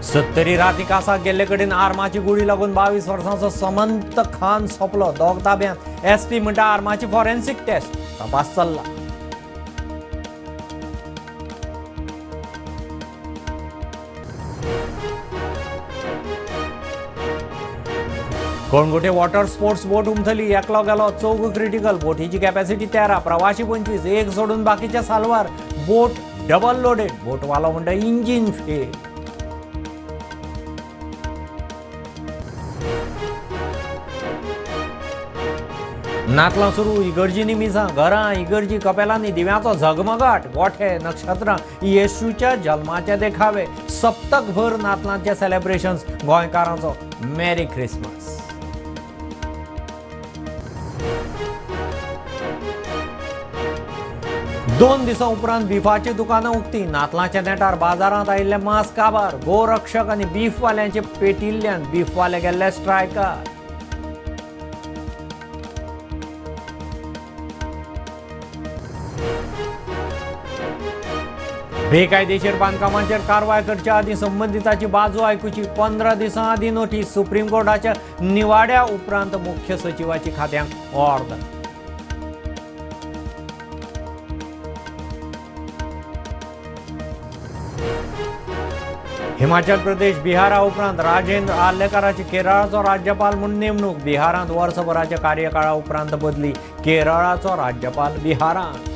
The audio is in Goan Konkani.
सत्तरी राती कासाक गेल्ले कडेन आर्माची गुळी लागून 22 वर्सांचो समंत खान सोंपलो. दोग ताब्यांत. एसपी म्हणटा आर्माची फॉरेन्सिक टेस्ट, तपास चल्ला. कळंगुटे वॉटर स्पोर्ट्स बोट उमथली, एकलो गेलो, चौग क्रिटिकल. बोटीची कॅपॅसिटी 13, प्रवाशी 25, एक सोडून बाकीचे साल्वार. बोट डबल लोडेड, बोटवालो म्हणटा इंजीन फेल. नातलां सुरू, इगर्जींनी मिसां, घरां, इगर्जी, कपेलांनी दिव्याचो झगमगाट, गोठे, नक्षत्रां, येशूच्या जल्माचे देखावे. सप्तकभर नातलांचे सेलेब्रेशन्स. गोंयकारांचो मॅरी क्रिसमस. 2 दिसां उपरांत बिफाची दुकानां उक्ती. नातलांच्या नेटार बाजारांत आयिल्ले मांस काबार. गोरक्षक आनी बीफवाल्यांचे पेटिल्ल्यान बीफवाले गेल्ले स्ट्रायकार. बेकायदेशीर बांदकामांचेर कारवाय करच्या आदीं संबंदिताची बाजू आयकुची. 15 दिसां आदीं नोटीस. सुप्रीम कोर्टाच्या निवाड्या उपरांत मुख्य सचिवाची खात्यांक ऑर्द. हिमाचल प्रदेश, बिहारा उपरांत राजेंद्र आर्लेकाराची केरळाचो राज्यपाल म्हूण नेमणूक. बिहारांत वर्सभराच्या कार्यकाळा उपरांत बदली. केरळाचो राज्यपाल बिहारांत.